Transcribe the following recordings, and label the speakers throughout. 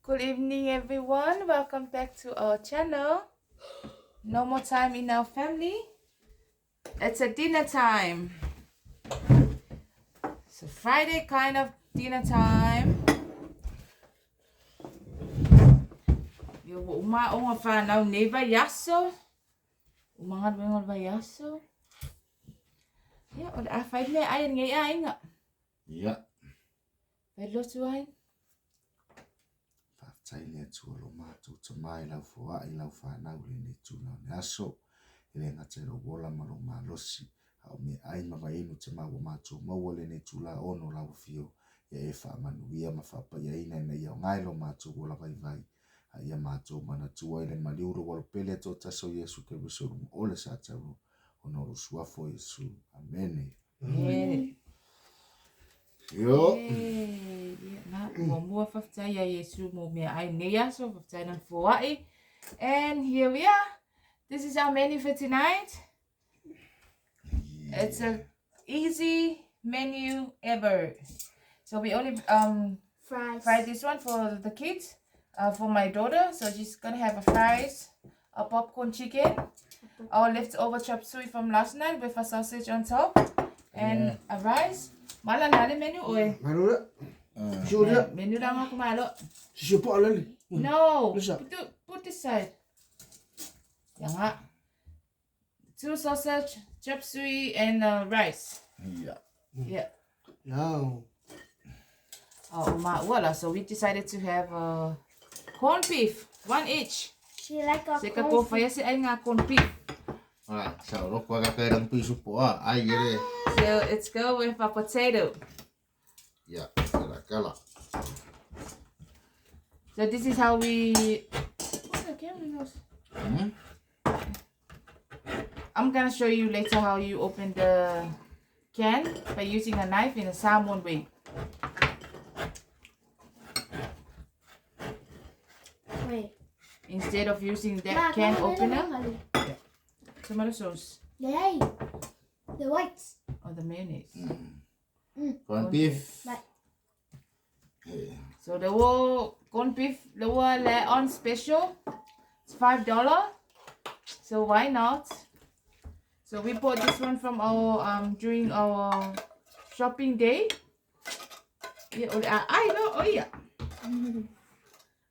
Speaker 1: Good evening, everyone. Welcome back to our channel. No more time in our family. It's a dinner time. It's a Friday kind of dinner time. Ia ua uma aoga whanau nei vaiaso. Uma galuega o le vaiaso. Ia, o le a fai meaai a lenei aiga.
Speaker 2: Ia.
Speaker 1: Fai lotu ai.
Speaker 2: Faafetai i le Atua lo matou Tama i lau foai i lau whanau i lenei tula o le aso. E le gata i lou ola ma lou malosi, a o meaai ma vaiinu Tama ua matou maua i lenei itula ono o lau afio, ia e faamanuia ma faapaiaina ina ia aoga i lo matou ola vaivai, a ia matou manatua i le maliu lou Alo Pele e toatasi o Iesu Keriso i luga o le sa tauro, ona o lou suafa o Iesu. Amene.
Speaker 1: Amene.
Speaker 2: Io.
Speaker 1: Ia, na, muamua faafetai ia Iesu mo meaai nei aso, faafetai lana foai. And here we are. This is our menu for tonight. It's a easy menu ever. So we only
Speaker 3: Fries.
Speaker 1: fried this one for the kids, for my daughter. So she's gonna have a fries, a popcorn chicken, our leftover chop suey from last night with a sausage on top, and a rice. Mala nale menu oe.
Speaker 4: Malo la. Sio la.
Speaker 1: Menu lang ako malo.
Speaker 4: Sio po alali.
Speaker 1: No,
Speaker 4: Lisa.
Speaker 1: put this side. Yan nga. 2 sausage, chop suey, and rice.
Speaker 2: Yeah.
Speaker 1: Yeah.
Speaker 4: No.
Speaker 1: Oh, wala. So we decided to have corned beef, 1 each.
Speaker 3: She like a
Speaker 1: Se
Speaker 3: corn
Speaker 1: ka ko faya si ay nga corned beef.
Speaker 2: Ah, sa ro kwa ka kay rang piso po ah. Ay yere.
Speaker 1: So let's go with a potato.
Speaker 2: Yeah, kala kala.
Speaker 1: So this is how we. Oh, the camera goes. I'm gonna show you later how you open the can by using a knife in a salmon way.
Speaker 3: Wait.
Speaker 1: Instead of using that
Speaker 3: Ma,
Speaker 1: can
Speaker 3: kaya na
Speaker 1: opener.
Speaker 3: lang, Ali.
Speaker 1: Tomato sauce
Speaker 3: Yay! The whites.
Speaker 1: or the mayonnaise.
Speaker 2: Corned beef.
Speaker 3: Right.
Speaker 2: Yeah.
Speaker 1: So the whole corned beef, the one on special, it's $5. So why not? So we bought this one from our during our shopping day. Yeah, oh, I know. Oh yeah.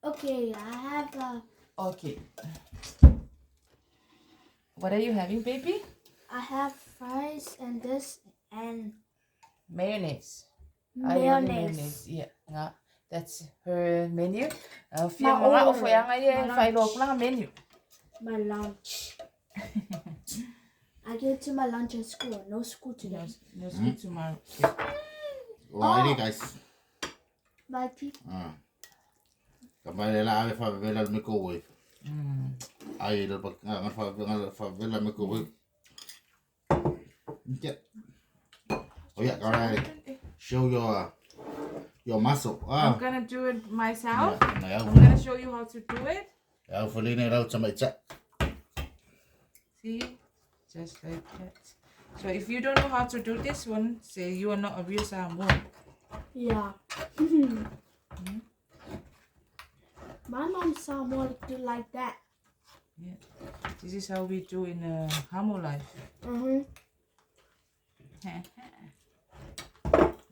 Speaker 3: Okay, I have a.
Speaker 1: Okay. What are you having, baby?
Speaker 3: I have fries and this and
Speaker 1: mayonnaise. I ordered
Speaker 3: mayonnaise.
Speaker 1: mayonnaise. Yeah, nga. That's her menu.
Speaker 3: My
Speaker 1: Fia mga
Speaker 3: order.
Speaker 1: ofo yang ay
Speaker 3: My
Speaker 1: file
Speaker 3: lunch.
Speaker 1: lang menu.
Speaker 3: My lunch. I get to my lunch at school. No school today.
Speaker 1: No, no school tomorrow.
Speaker 2: Oh, oh. Guys.
Speaker 3: My teeth.
Speaker 2: Ah. Kamay la ave fa vela al microwave. Ay, lo pa nga fa nga fa vela microwave. Yeah. Oh yeah, all right. Show your muscle.
Speaker 1: I'm
Speaker 2: Ah.
Speaker 1: gonna do it myself.
Speaker 2: Yeah,
Speaker 1: I'm gonna show you how to do it.
Speaker 2: Yeah, fully na raw sa may chat.
Speaker 1: See? Just like that. So if you don't know how to do this one, say you are not a real Samoan.
Speaker 3: Yeah. My mom saw more do like that.
Speaker 1: Yeah. This is how we do in a Hamo life.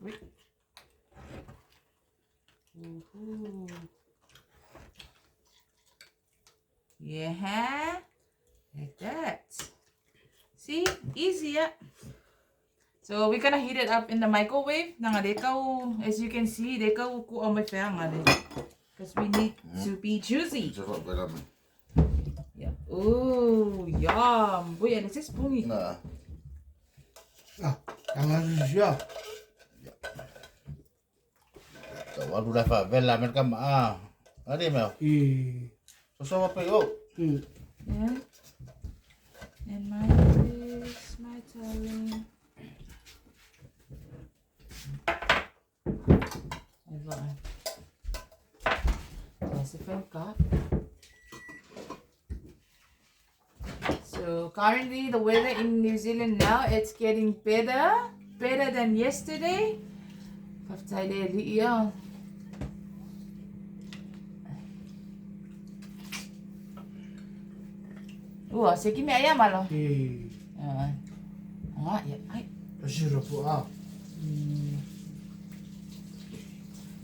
Speaker 1: Wait. Woohoo. Yeah. Like that. See? Easy, yeah. So we're gonna heat it up in the microwave. As you can see, they go because we need to be juicy. Yeah. Ooh, yum. Wait, and it's just spoonie.
Speaker 2: Nah.
Speaker 4: Ah, ang ano siya.
Speaker 2: So what would I fa vela mer kam ah. Ani me.
Speaker 4: Eh.
Speaker 2: So so pa yo.
Speaker 1: Yeah. And mine is my darling. So currently the weather in New Zealand now, it's getting better than yesterday. Ua, se ki mea ia malo.
Speaker 4: E.
Speaker 1: Nga ia. Ai.
Speaker 4: Sirapo.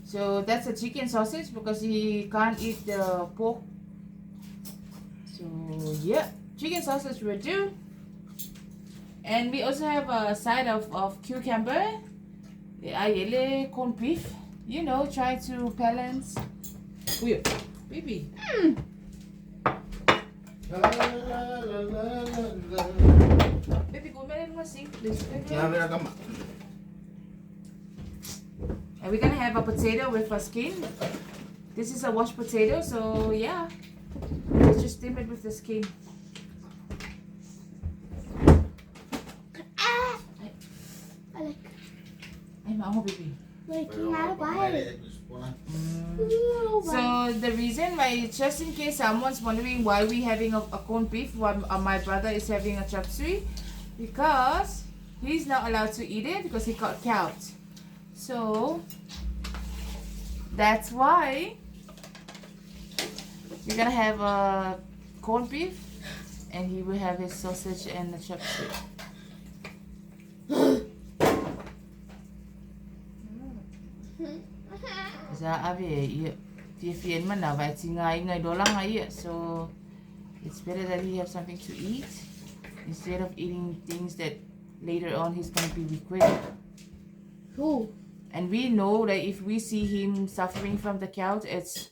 Speaker 1: So that's a chicken sausage because he can't eat the pork. So yeah, chicken sausage will do. And we also have a side of cucumber. Ayele corned beef. You know, try to balance. Uy, baby.
Speaker 2: La la la la la.
Speaker 1: Baby, go meron mo sink, please. Baby.
Speaker 2: Ya vera kama.
Speaker 1: And we're gonna have a potato with a skin. This is a washed potato, so yeah. Let's just steam it with the skin.
Speaker 3: Ah! I like
Speaker 1: Ay, maango, baby.
Speaker 3: making out of bite.
Speaker 1: So the reason why, just in case someone's wondering why we having a corned beef, why my brother is having a chop suey, because he's not allowed to eat it because he got gout. So that's why we're gonna have a corned beef, and he will have his sausage and the chop suey. Sa abi ia fia mana vai tinga inga dolang ia, so it's better that he have something to eat instead of eating things that later on he's gonna be regretting.
Speaker 3: Who?
Speaker 1: And we know that if we see him suffering from the gout, it's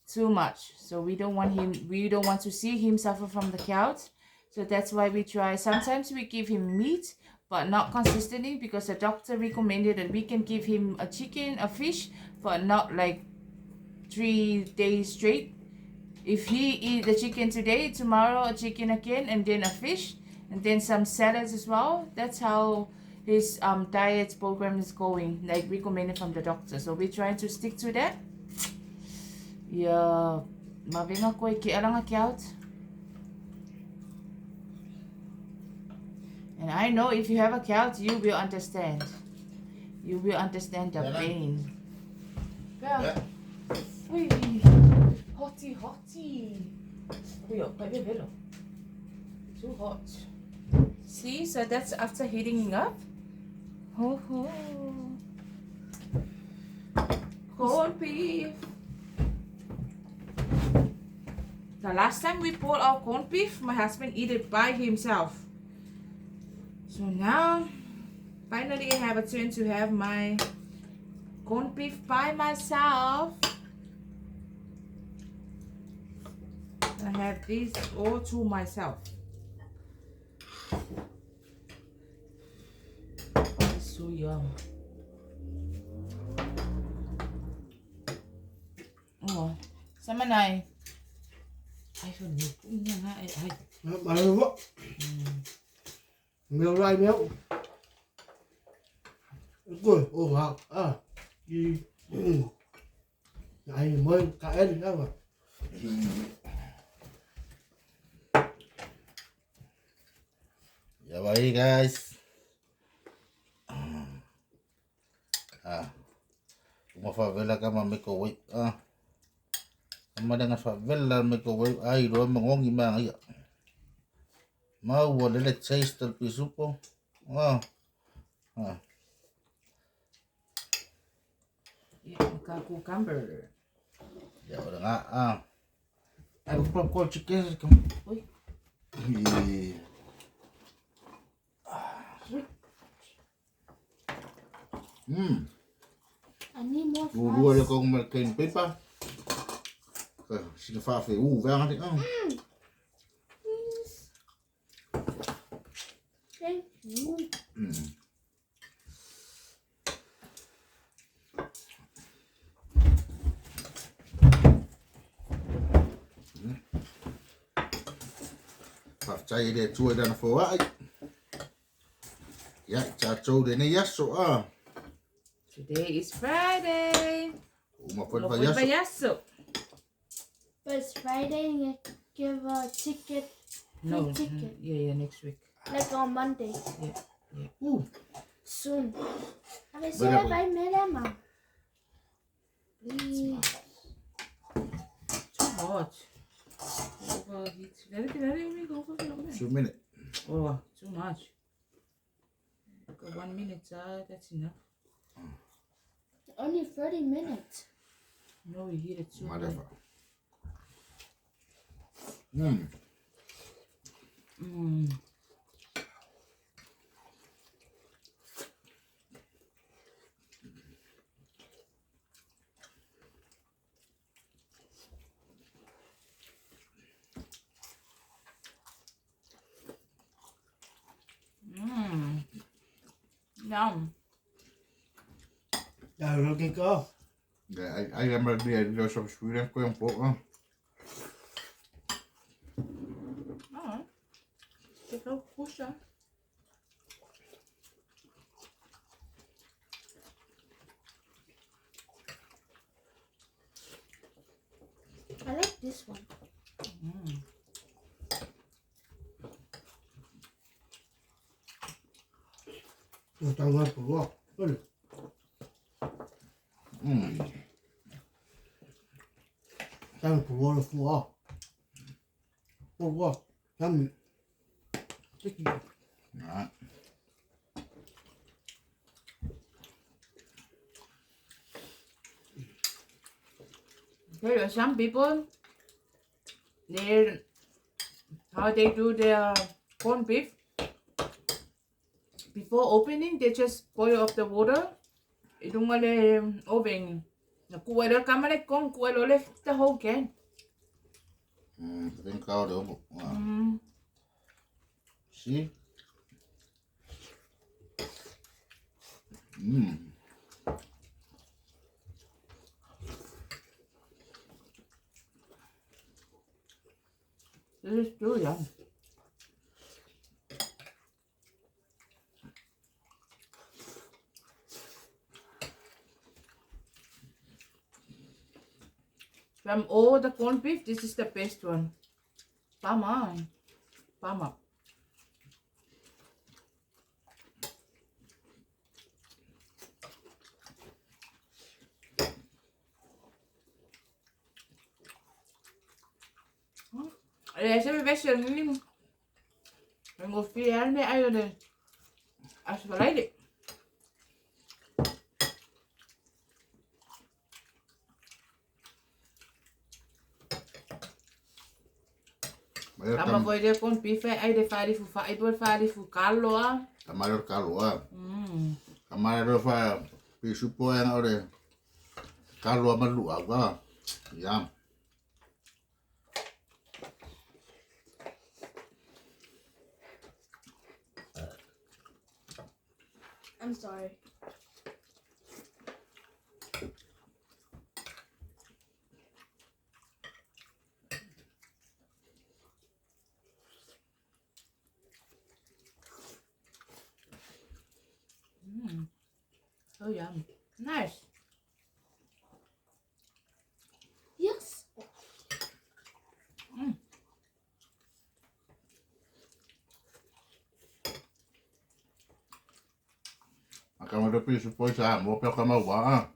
Speaker 1: too much. So we don't want him, we don't want to see him suffer from the gout. So that's why we try. Sometimes we give him meat, but not consistently, because the doctor recommended that we can give him a chicken, a fish, but not like 3 days straight. If he eat the chicken today, tomorrow a chicken again, and then a fish, and then some salads as well. That's how his diet program is going, like recommended from the doctor. So we're trying to stick to that. Yeah, mavinga ko iki alang out. And I know if you have a gout, you will understand. You will understand the pain. Yeah. Uy, hotty, hotty. Uy, too hot. See, so that's after heating up. Ho ho. Corned beef. The last time we pulled our corned beef, my husband ate it by himself. So now, finally I have a turn to have my corned beef by myself. I have this all to myself. It's so yum. Oh, sama na eh. Ay, ay, ay.
Speaker 4: Malo. Meal right meal. Good. Oh wow. Ah. You. Ay, mo kain na ba?
Speaker 2: Ya baik guys. Ah. Uma favela kama microwave. Ah. Ama dengan favela microwave ai ro mangongi ma ia. Mau wala taste del pisupo. Ah. Ah.
Speaker 1: Yeah, cucumber.
Speaker 2: Ya udah nga ah. Ay ko ko chicken.
Speaker 1: Uy.
Speaker 2: Hmm.
Speaker 3: I need more
Speaker 2: Dua
Speaker 3: fries.
Speaker 2: le kong makin paper. Sina fa fe u vang ni. Ah.
Speaker 3: Please. Thank you.
Speaker 2: Fa chai le tu e dana fo ai. Ya cha chou de ne yaso ah.
Speaker 1: Today is Friday.
Speaker 2: Uma foi
Speaker 1: Uma
Speaker 2: pa
Speaker 1: foi
Speaker 2: yaso.
Speaker 1: payaso.
Speaker 3: But it's Friday and you give a ticket. Free
Speaker 1: No.
Speaker 3: ticket.
Speaker 1: Yeah, next week.
Speaker 3: Like on Monday.
Speaker 1: Yeah.
Speaker 3: Soon. I
Speaker 2: Berapa?
Speaker 3: say bye, Mama. Please.
Speaker 1: Too hot. Overheat. Let it go for a little bit.
Speaker 2: 2 minutes.
Speaker 1: Oh, too much. Okay, 1 minute, that's enough.
Speaker 3: Only 30 minutes.
Speaker 1: No, we heat it too high.
Speaker 2: Motherfucker.
Speaker 1: Yum.
Speaker 4: Ja, looking go.
Speaker 2: Yeah, I remember the idea of Sweden going for.
Speaker 1: Oh. Det er kusha.
Speaker 3: I like this one.
Speaker 4: 我当然不过，对。但是不过是富啊，不过咱们这个
Speaker 2: Right.
Speaker 1: There are some people, they how they do their corned beef. Before opening, they just boil up the water. Itungale oven. Kuwelo kamale kong kuwelo left the whole can.
Speaker 2: I think I'll do. See?
Speaker 1: This is too yum. From all the corned beef, this is the best one. Pama. Pama. Eh, se me ni Tengo fiarme ayo de asfalaide.
Speaker 2: Maior
Speaker 1: Tama
Speaker 2: tam
Speaker 1: ko ide kon pife ay de fari fu fa ibol fari fu kalo ah.
Speaker 2: tamaro kalo ah. Tamaro fa pisupo yang ore kalo malu aga. Ya.
Speaker 3: I'm sorry.
Speaker 1: So yum. Nice.
Speaker 3: Yes.
Speaker 2: Aka mo pisupo sa mo pe ka mawa.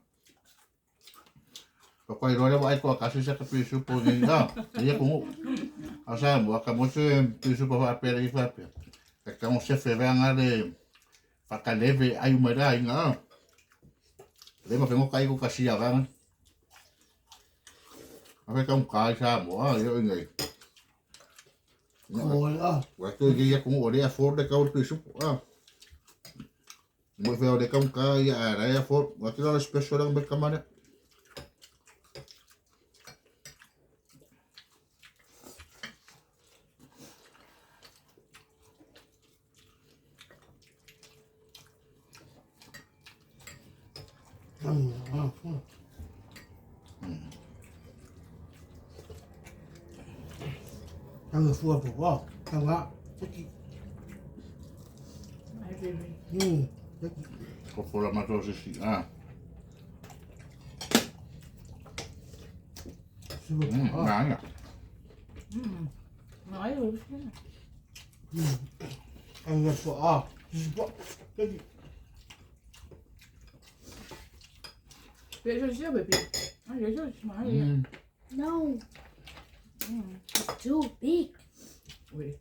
Speaker 2: Ko iro le wai ko kasi sa pisupo ni na. Ia ko asa mo ka mo se pisupo fa pe le fa pe. Ka mo se fe venga de fakaleve ai mara inga. Le ma fengo kai ko kasi aga. Aka ka un kai sa mo a yo ngai.
Speaker 4: 我啊，
Speaker 2: Wa ko ia ko ore a for de ka o pisupo a. Mo fe ore ka un kai a ra a for. Wa ki la special ang kamane.
Speaker 4: 嗯啊嗯。那个说不过，那个这个，
Speaker 1: Ay baby.
Speaker 4: 嗯，这个
Speaker 2: Ko fola ma to se si a.
Speaker 4: 是不啊？
Speaker 2: Nanga.
Speaker 1: Ay,
Speaker 4: 那个说啊，是不，这个
Speaker 1: Pero siya baby. Ay, eso es mahal.
Speaker 3: No. It's too big.
Speaker 1: Wait.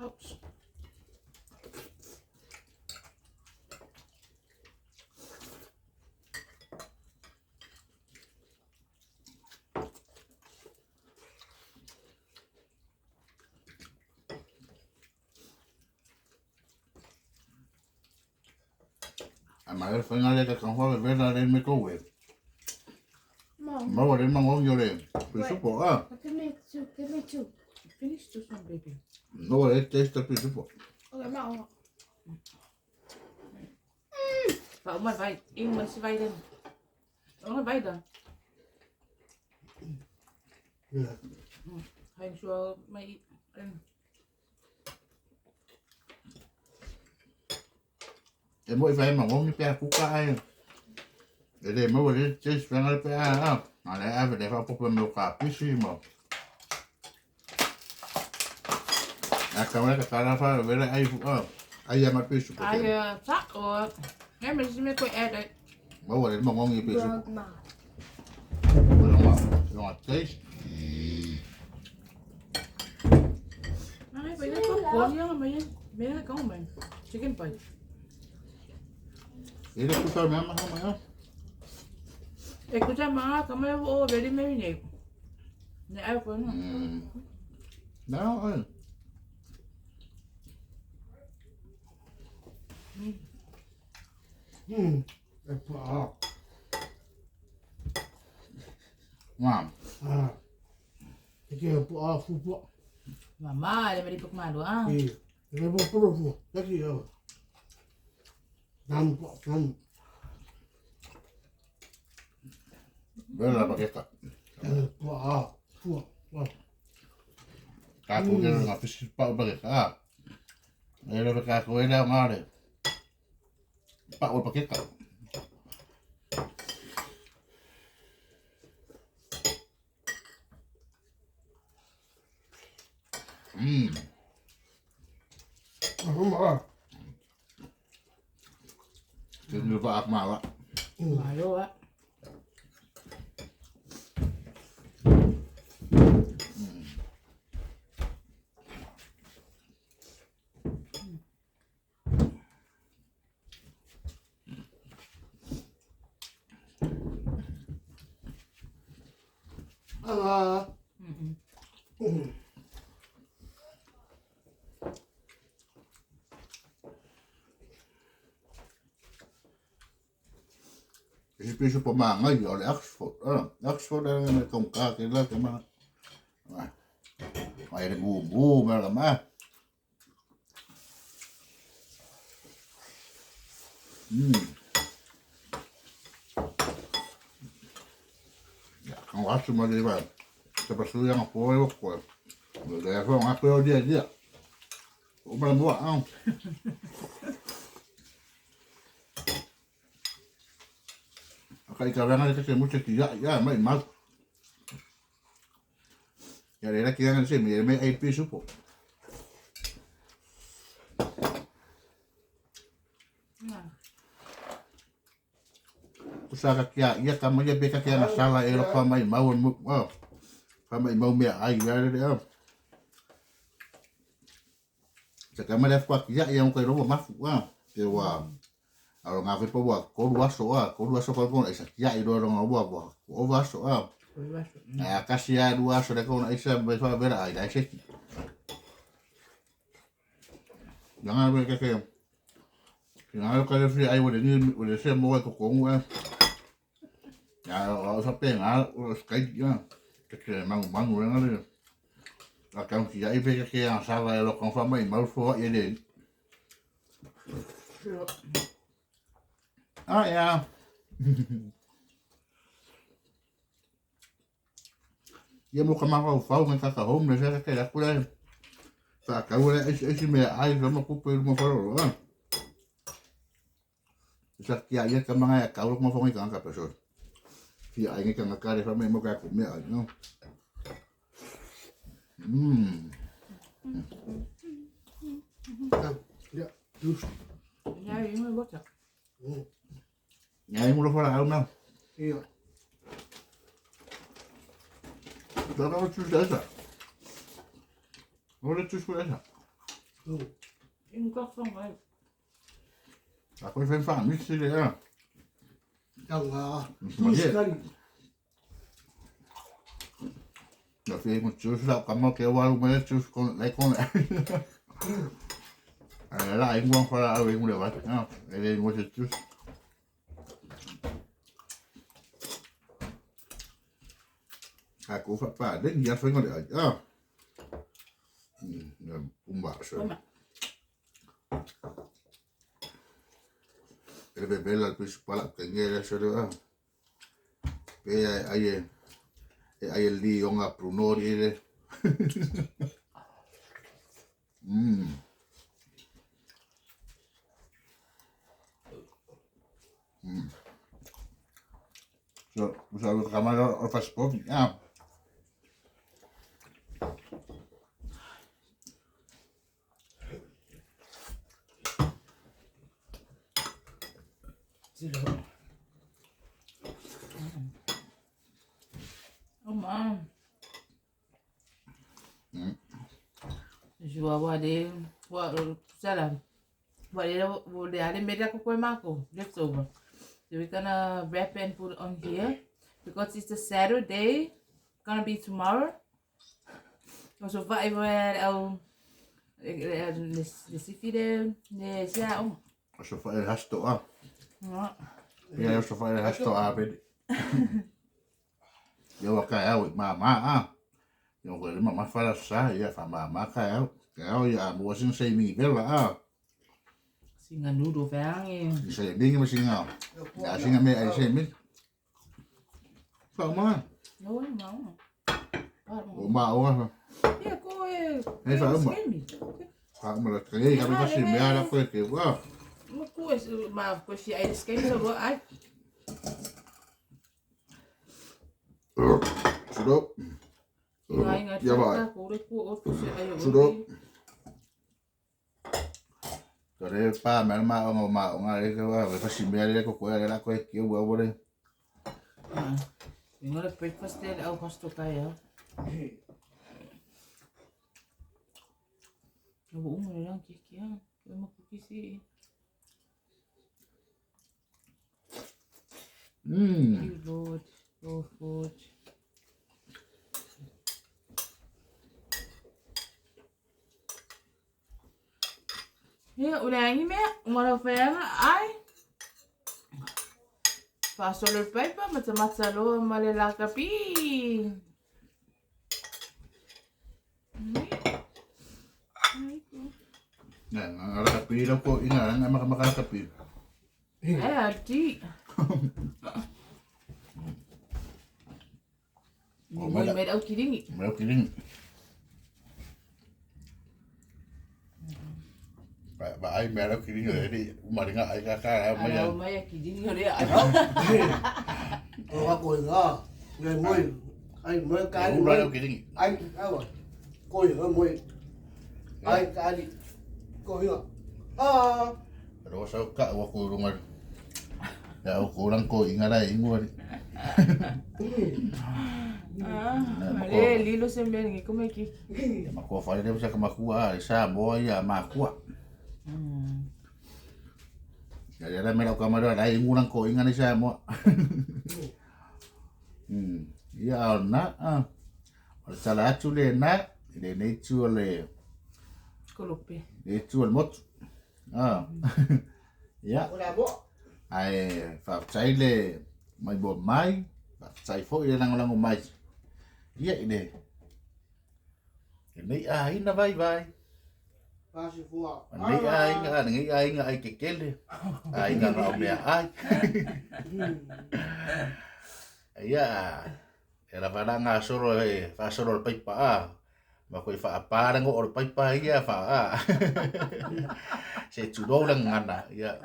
Speaker 1: Ouch.
Speaker 2: A ma le whainga le ka kanghua vela le microwave.
Speaker 3: Mom.
Speaker 2: Maua le mangongi o le pisupo ah.
Speaker 3: Give me two. Give me two.
Speaker 1: Finish this one, baby.
Speaker 2: No le taste pisupo.
Speaker 3: Okay, mom.
Speaker 1: Và ông vai, in mình sẽ vai lên. Ông vai đó.
Speaker 4: Yeah.
Speaker 1: Hành chùa mày ăn.
Speaker 2: E mo i whai mangongi pea kuka ai. E le maua le taste whainga le pea ah. Na le ave le whapopo me o ka pisi mo. A ka wala ka tara wha vela ai fu ah. Ai ama pisupo.
Speaker 1: Ai chắc rồi. Em mình xin mẹ add đấy.
Speaker 2: Maua le mangongi pisupo.
Speaker 3: Grandma.
Speaker 2: Longa taste.
Speaker 1: Ai bây giờ có cuốn nhá mày. Mẹ nó có mình. Chicken bite.
Speaker 2: E le kusa mea maha mai ah.
Speaker 1: Escucha más, kama oh very marinate. Ne ai ko no.
Speaker 2: Now ai.
Speaker 4: E pua.
Speaker 2: Ngam.
Speaker 4: Ah. E ke pua fu pua.
Speaker 1: Mama, le meri puk malu ah.
Speaker 4: E. E pua pua fu. Laki yo. Nam pua nam.
Speaker 2: Vela pakeka.
Speaker 4: E pua fu. Pua.
Speaker 2: Ka ko ke nga pisi pa pakeka. Ah. E le ka ko e le ngare. Pa o pakeka.
Speaker 4: Ah,
Speaker 2: Te nu va ak ma wa.
Speaker 1: Malu ah.
Speaker 4: Ah.
Speaker 2: Si pisu pa ma ngai o le Oxford. Ah, Oxford e me kong ka ke la ke ma. Ai le gu gu me la ma. Ya, kan wasu ma le ba. Te pasu ya nga po e ko. Le ya fa nga ko dia dia. O ma mo ah. Kai ka venga le ke mucho ki ya ya mai mal. Ya le era que ya se me me ai piso po. Usaka kia ia ka mai be ka kia na sala e lo pa mai mau mo. Pa mai mau me ai ya le ya. Se ka mai kwa kia ia ko ro ma fu ah. Te wa aro ngā whipa wa koru aso a koru aso ka kona isa kia i roa ronga wa wa o aso a. A kasi a rua aso le kona isa me fa vera ai dai seki. Nga me ke ke. Nga ka le fi ai wa ni wa le se mo ko ko ngu. Ya o sa pe nga o skai ya. Ke ke mangu mangu nga le. A ka ki ai pe ke a sala e lo kon fa mai mau fo e le. Ah ja. Ia mo ka maka fau ngai kaka home le sa ke la kula. Sa ka ua esi esi me ai sa mo kupe mo faro. Sa kia ia ka manga ya ka mo fo ngai ka peso. Ki ai ngai ka ngakare fa me mo ka ku me ai no.
Speaker 4: Ja, just.
Speaker 1: Ja, Ai, ingo water.
Speaker 2: Ia ingo fara au na.
Speaker 4: Ia.
Speaker 2: Tara o tu esa. Ora tu esa.
Speaker 1: Ingo ka fong ai.
Speaker 2: A koe when wha misi le a.
Speaker 4: Tanga.
Speaker 2: Malie.
Speaker 4: Tuskari.
Speaker 2: Na whia ingo tu la kama ke waru me tu kon le kon. A la ingo fara au ingo le va. Ah, ele ingo se tu. A ko fa pa den ya fengo le ah. Umba so.
Speaker 1: Uma.
Speaker 2: Ele bebe la pis pala kenge le so ah. Pe ai e ai li onga prunori le. So, usa kamera o passport. Ah.
Speaker 1: Zero. Oh, mom. Jua wa de wa sala. Wa de wa de ale mera ko ko mako leftover. So we're gonna wrap and put on here because it's a Saturday. Gonna be tomorrow. So va i wa au le sifi de le sia o.
Speaker 2: So fa el hasto ah.
Speaker 1: No.
Speaker 2: Ia so fa el hasto ah pe. Yo ka au ma ma ah. Yo ko le ma fa sa ia fa ma ma ka au. Ka au ia mo sin sei mi bela ah.
Speaker 1: Singa noodle vange.
Speaker 2: Sei mi ma singa. Ya singa me ai sei mi. Fa ma.
Speaker 1: No no.
Speaker 2: O ma o ah.
Speaker 1: Ia ko e.
Speaker 2: E fa uma. Fa uma la kai ka me si me ala ko ke wa.
Speaker 1: Ma ko e ma ko si ai skemi so ai.
Speaker 2: Sudo.
Speaker 1: Ngai ngai
Speaker 2: Ia vai.
Speaker 1: ko re ko o ko si ai o.
Speaker 2: Sudo. Tore pa me ma o ma o ngā re ka wa fa si me ale ko ko ale la ko ke wa wa re.
Speaker 1: Ingo le breakfast le au hosto kai au. No umu le lang ki ki ah. Ko ma ku kisi. You Lord, go forward. Ia, o le angi mea, umara wheanga, ai. Whaasolo le paipa, matamata loa ma le lakapi. Ai, ko.
Speaker 2: Na ngā la pi la ko inga nga ma ma ka pi.
Speaker 1: Ai, a ti.
Speaker 2: O,
Speaker 1: Ni
Speaker 2: mela.
Speaker 1: me au kiringi.
Speaker 2: Me o kirin. Ba ba ai me la kirin le ri umaringa ai ka ka ma
Speaker 1: Ai,
Speaker 2: ya.
Speaker 1: au mai a kiringi o rea.
Speaker 4: O ka ko nga. Ngai moi. Ai moi ka
Speaker 2: U la kirin.
Speaker 4: Ai ai ko i moi. Ai ka ni. Ko i Ah.
Speaker 2: Ro sa ka wa ko runga. Ya o ko lang ko inga la ingo ri.
Speaker 1: Ah, le lilo se mea ngi ko me ki.
Speaker 2: Ya ma ko fa le sa ka makua sa mo ya makua. Ya ya me la kamera la ingo lang ko inga ni sa mo. Ia na ah. O sala atu le na le nei tu le
Speaker 1: Ko lope.
Speaker 2: le tu le motu. Ah. Ia.
Speaker 4: O la mo.
Speaker 2: Ai fa le mai bo mai, fa fo ile lango mai. Ia ile. Nei a ina vai vai.
Speaker 4: Pa si fua.
Speaker 2: Nei a ina nei a ina ai kekele. A ina na mea ai. Ia. E la varanga soro e fa soro le paipa a. Ma koe wha aparango o le paipa ia fa a. Se tūrou la ngana ia.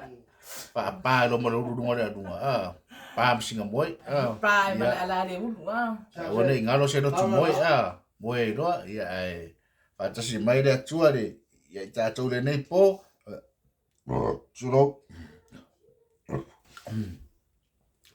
Speaker 2: Wha apa lo ma lo runga le runga a. Pa msinga moe a.
Speaker 1: Pa ma ala le ulu ah.
Speaker 2: Ia nei ngalo se no tu moe a. Moe roa ia ai. Wha tasi mai le atua le. Ia i tātou le nei po. Tūrou.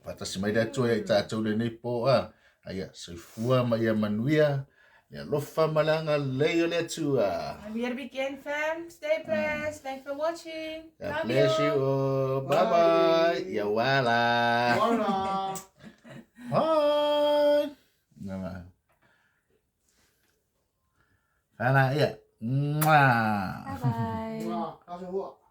Speaker 2: Faatasi mai le Atua ia i tatou lenei po a. Aia, soifua ma ia manuia, le alofa ma le agalelei o le Atua.
Speaker 1: I'm here to begin, fam. Stay blessed. Thanks for watching.
Speaker 2: God
Speaker 1: Love
Speaker 2: bless
Speaker 1: you.
Speaker 2: you all. Bye bye. Ia wala.
Speaker 4: Wala.
Speaker 2: Bye. Bye. Fala ia. Mwah.
Speaker 3: Bye bye.
Speaker 4: Wala.